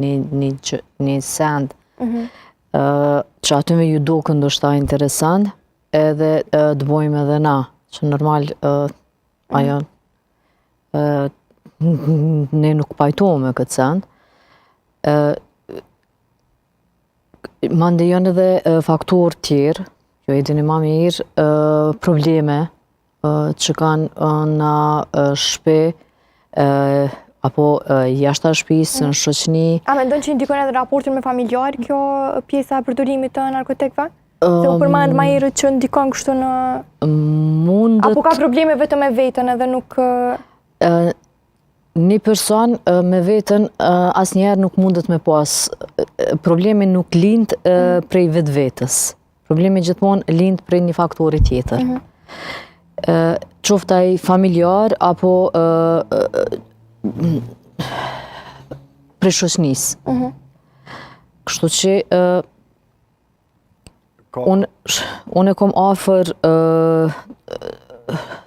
një, një, gjë- një send, ë, që aty me ju dukën ndoshta interesant, edhe ë, të bojmë edhe na, që normal ë, ajo ë, ne nuk pajtohemi me këtë send. Ë, Mande janë edhe ë, faktorë tjerë, jo e dini ma mirë, ë, probleme ë, që kanë ë, në ë, shpi, ë, apo ë, jashta shtëpisë, në shoqëni. A mendon që ndikon edhe raportin me familjar kjo pjesa e përdorimit të narkotikëve? Se u përmend ma herët që ndikon kështu në... Mundet Apo ka probleme vetëm me veten edhe nuk... ë, një person ë, me veten ë, asnjëherë nuk mundet me pas. ë, Problemi nuk lind ë, prej vetvetes. Problemi gjithmonë lind prej një faktori tjetër. Ë, qoftë ai familjar apo ë, ë, m, prej shoqënisë. Kështu që ë, Ka, unë unë e kom afër ë,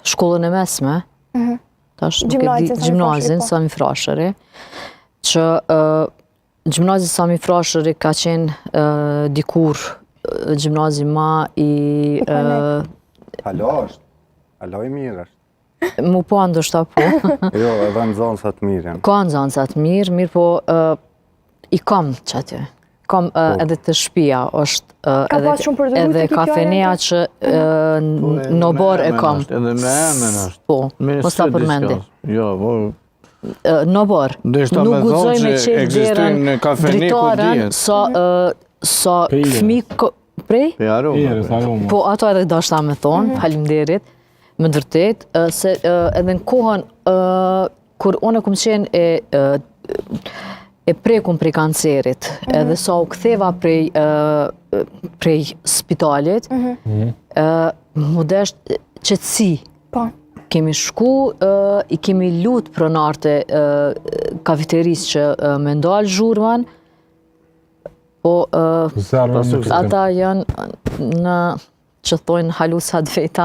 shkollën e mesme, tash nuk e di, Gjimnazin Sami gjimnazin Frashëri, po. Sami Frashëri, që ë, gjimnazi Sami Frashëri ka qenë ë, dikur ë, gjimnazi ma i ë, hala është. Hala i mirë është. mu po ndoshta po. Jo, edhe nxënësat mirë janë. Ka nxënësat mirë, mirë po ë, i kam që aty. Kam ë, edhe të shtëpia është ë, Ka edhe pas shumë përdorues edhe të kjo kafenea fjale, që ë, Po, edhe në me oborr e emën kam. është, Edhe me emën është. Po, Me mos ta s'e përmendi. diçka. Jo, po, Ë, Në oborr. Deshta Nuk me thonë guxoj me që qelë ekzistojnë derën, në kafene ku dritaren, dihet. sa ë, sa Pije. fëmijë ko- prej? Pe aroma. Erës, aroma. Po ato edhe dashta me thonë, faleminderit. Me të vërtet, ë, se ë, edhe në kohën ë, kur unë kom qenë e ë, e prekun prej kancerit, edhe sa u ktheva prej ë, prej spitalit, ë, mu desht qetësi. Po. Kemi shku, ë, i kemi lut pronarët e ë, kafeterisë që ë, me ndalë zhurmën, po ë, Zerrën nuk e ata janë në që thojnë haluca të veta.